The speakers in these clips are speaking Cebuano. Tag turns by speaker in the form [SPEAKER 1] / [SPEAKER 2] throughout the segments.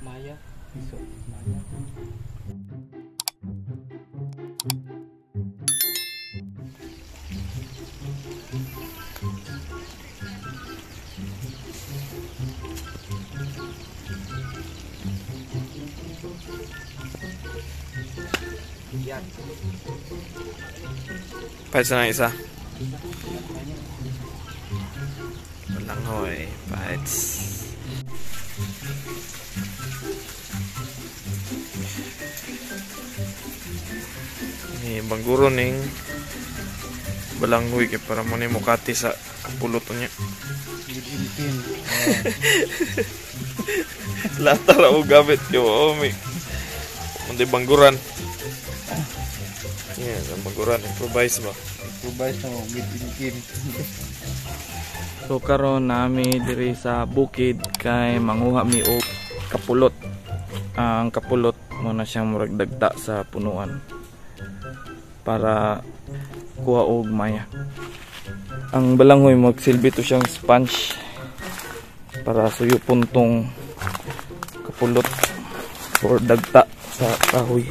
[SPEAKER 1] Maya, piso, maya. Yan.
[SPEAKER 2] Paits na isa. Balanghoy, paits. Ni bangguro ning balanghoy kay para mo ni mukati sa kapulot niya. Lata ra og gamit yo, mi. Mundi bangguran. Yeah, ang bangguran improvise ba?
[SPEAKER 1] Improvise na mo mid-in.
[SPEAKER 2] So karon nami diri sa bukid kay manguha mi og kapulot. Ang kapulot mo na siyang murag dagta sa punuan para kuha og maya. Ang balanghoy magsilbi to siyang sponge para suyupon tong kapulot or dagta sa kahoy.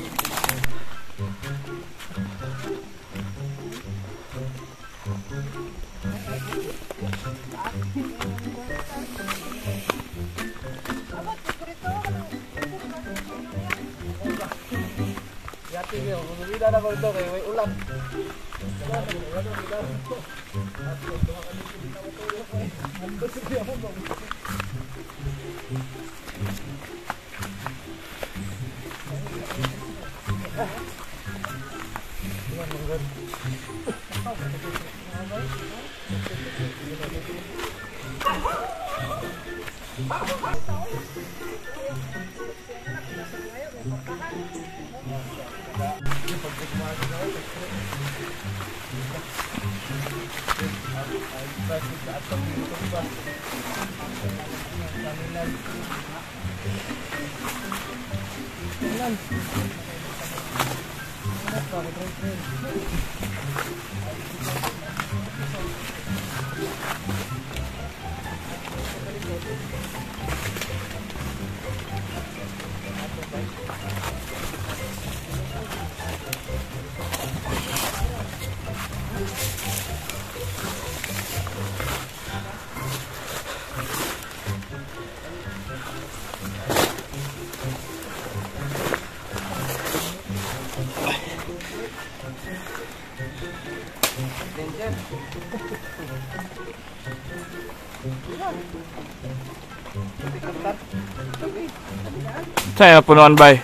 [SPEAKER 2] Saan yung punuan bay?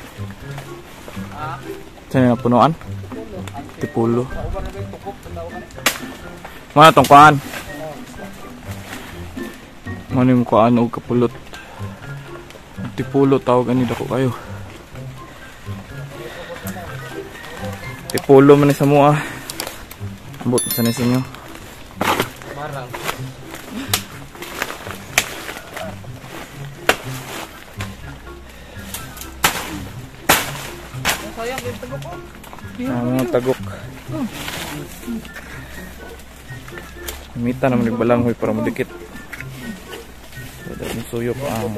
[SPEAKER 2] Saan yung punuan? Tipulo. Mana tong kuan? Mana yung kuan og kapulot? Tipulo tawag ani dako kayo. Tipulo man ni sa mua. Ambot sa ni sa inyo.
[SPEAKER 1] Marang.
[SPEAKER 2] Mga tagok. Mita naman yung balanghoy para madikit. So, dahil suyop ang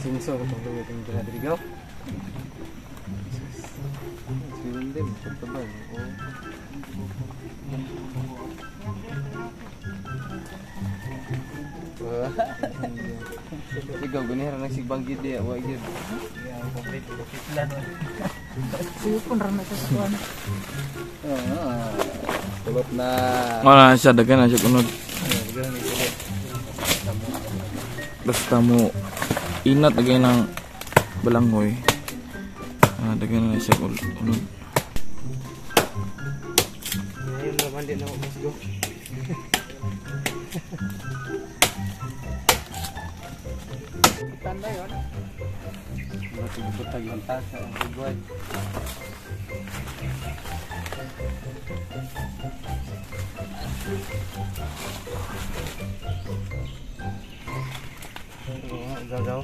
[SPEAKER 1] Sungso ko itong luwi itong ginadrigaw. Silang din, pagtabay. Ikaw, ganihara nagsigbang gidi, wa gid.
[SPEAKER 3] Sipon ra na sa kuan.
[SPEAKER 1] Kulot na.
[SPEAKER 2] Wala siya, daghan na siya kunod. Basta mo inat agay ng balanghoy. Daghan na siya unod.
[SPEAKER 1] Ngayon naman din ako mas go.
[SPEAKER 3] Tanda yon.
[SPEAKER 1] Matugutag yung tasa ang igway. Oo, gagaw.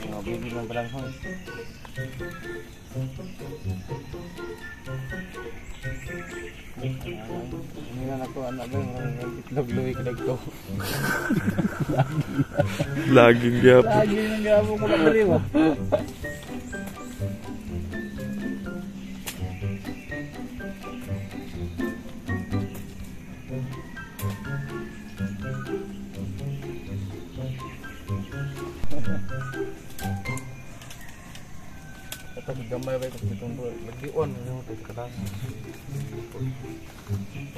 [SPEAKER 1] Mga baby ng balanghoy. Hindi na ako anak ba yung itlog luwi kadag ko.
[SPEAKER 2] Laging gyapon.
[SPEAKER 3] Lagi nang gabo ko diri ba.
[SPEAKER 1] Ito gamay ba ito itong bro. Lagi-on ano ito katas.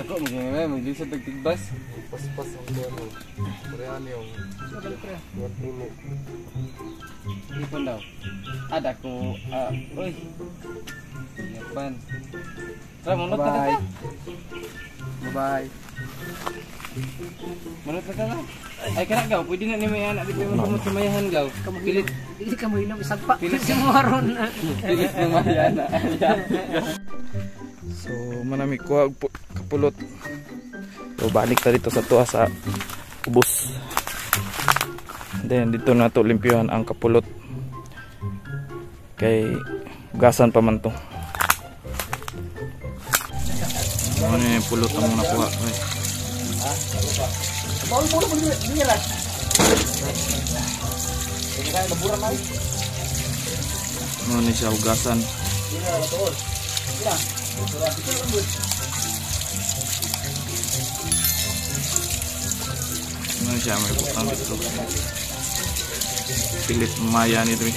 [SPEAKER 1] Ako magingay maglisod tagtigbas. Paspas ang dulo. Koreano yung tulo. Ipon daw. Ada ko uy. Yapan. Tara munot na ka. Bye. Munot na ka. Ay kana gaw, pwede na ni may anak di pa mo sumayahan gaw. Pilit
[SPEAKER 3] Dili ka mo inom isang pa.
[SPEAKER 1] Pilit
[SPEAKER 3] si mo ron.
[SPEAKER 1] Pilit ng mayana.
[SPEAKER 2] So manami kuha og kapulot. So balik ta dito sa tuwa sa ubos. Then dito na to limpyuhan ang kapulot. Kay hugasan pa man to. Ano yung pulot ang nakuha? Ay. Ano ni siya hugasan? Ano siya may butang dito? Pilit maya ni diri.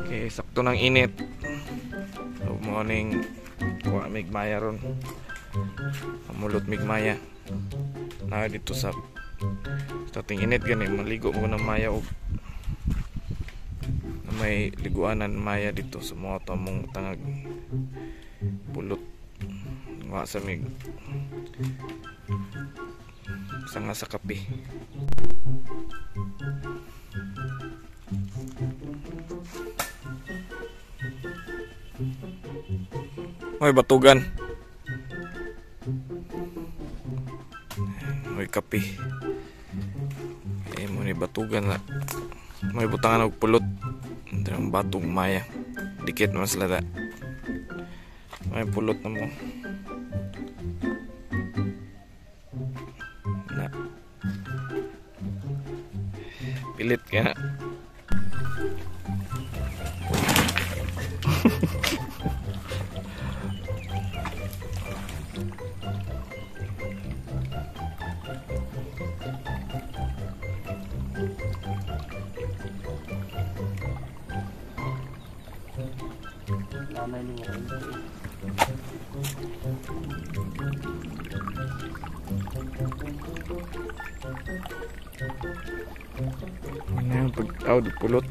[SPEAKER 2] Okay, sakto ng init. So morning, kuha migmaya ron. Pamulot migmaya. Na dito sa ting init gani maligo mo ng maya og na may liguanan maya dito sa mga tamong tangag pulot. Wa sa mig sanga sa kape. May batugan. May kape. Eh mo ni batugan na. May butangan og pulot. Ang batong maya. Dikit man sila da. May pulot na mo. Na. Pilit ka na. Ano yung pagtawad pulot?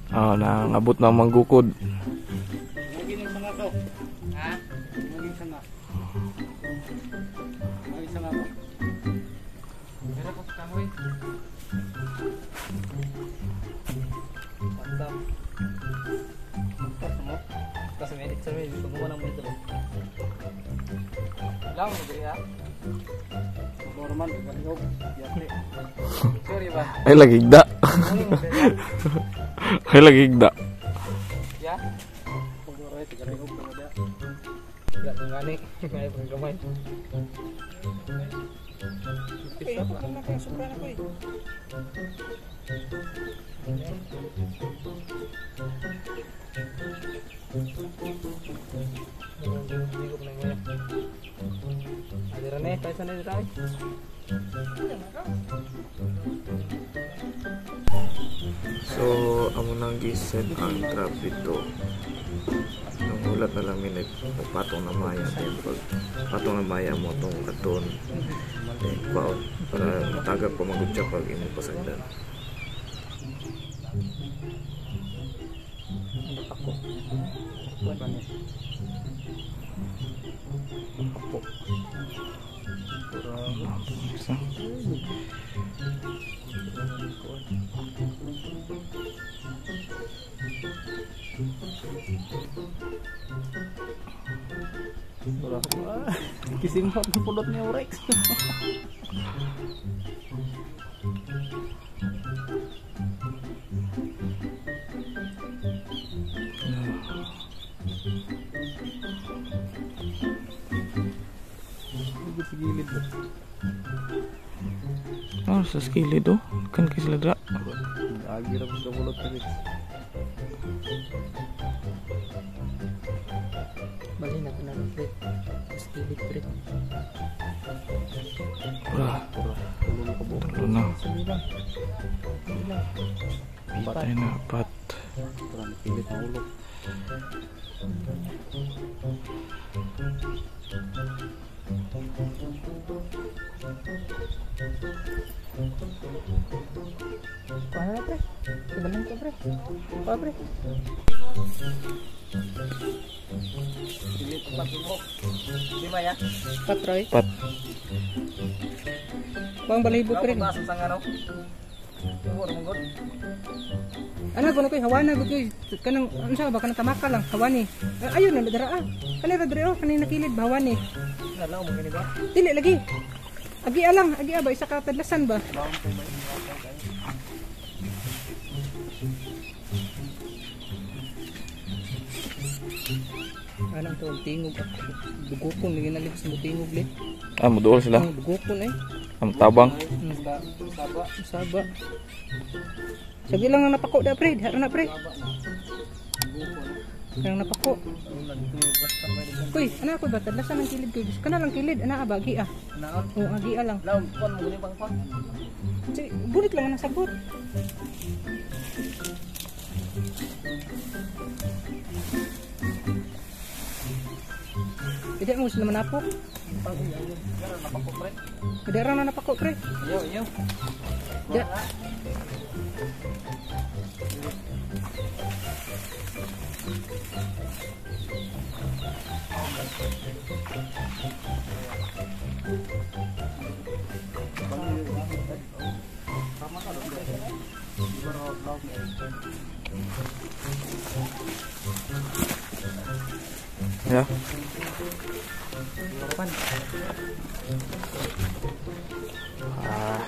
[SPEAKER 2] Ah, nangabot na ang manggukod.
[SPEAKER 1] Maging sanga ko. Ha? Maging sanga. Maging sanga ko. Pero ko kahoy. Pantap. Pantap mo. Kasi may sa may pagkuha ng dito. Lang mo diri ha. Normal galihog. Yate. Sorry ba?
[SPEAKER 2] Ay lagigda. Ay lagigda.
[SPEAKER 1] Ya. Pagkuha galihog ko na. Wala nang gani. Ay paggamay.
[SPEAKER 3] Ay, ako na kaya sobra na ko eh.
[SPEAKER 2] So, amo nang giset ang trap dito. Nang hulat na lang minute, patong na maya. Then, pag patong na maya mo itong katon, then kwaon, para matagap pa magutya pag imong pasagdan.
[SPEAKER 1] Ako. Ako.
[SPEAKER 2] Isa.
[SPEAKER 1] Kisimot ng pulot ni Rex. Sa gilid.
[SPEAKER 2] Oh, sa gilid oh. Kan kay sila dra.
[SPEAKER 1] Agi ra sa pulot ni Rex.
[SPEAKER 3] Bali na ko na pre. Sa gilid pre.
[SPEAKER 2] Ura. Tulo na.
[SPEAKER 3] Sige lang. Sige lang.
[SPEAKER 2] Patay na, pat.
[SPEAKER 1] Parang pilit ang ulo.
[SPEAKER 3] Kuha na pre. Ibalan ko pre. Kuha pre.
[SPEAKER 1] Pilit pat mo. Lima ya.
[SPEAKER 3] Patroy.
[SPEAKER 2] Pat.
[SPEAKER 3] Kuha ang balahibo pre.
[SPEAKER 1] Taas ang sanga no.
[SPEAKER 3] Ano ko koy hawana gud koy kanang unsa ba kanang tamaka lang hawani. Ayun na dara ah. Kanira diri oh kanina kilid ba hawani.
[SPEAKER 1] Nalaw mo gani ba?
[SPEAKER 3] Dili lagi. Agi alang, agi ba isa ka tadlasan ba? Anong to tingog ako. Dugukon lagi na sa tingog le.
[SPEAKER 2] Ah, muduol sila.
[SPEAKER 3] Dugukon eh.
[SPEAKER 2] Ang tabang.
[SPEAKER 1] Saba.
[SPEAKER 3] Saba. Sabi lang ang napako da pre, diha na pre. Kanang napako. Kuy, ana ko ba tadlasan ang kilid koy. Kana lang kilid, ana ba agi ah.
[SPEAKER 1] Naon?
[SPEAKER 3] Oo, agi ah lang.
[SPEAKER 1] Law, kon mo gani bang kon?
[SPEAKER 3] Sige, bulit lang ang sagot. Tidak mo sila manapok.
[SPEAKER 1] Napako pre.
[SPEAKER 3] Tidak ra na napako pre.
[SPEAKER 1] Iyo, iyo.
[SPEAKER 3] Ya.
[SPEAKER 2] Ya. Ah.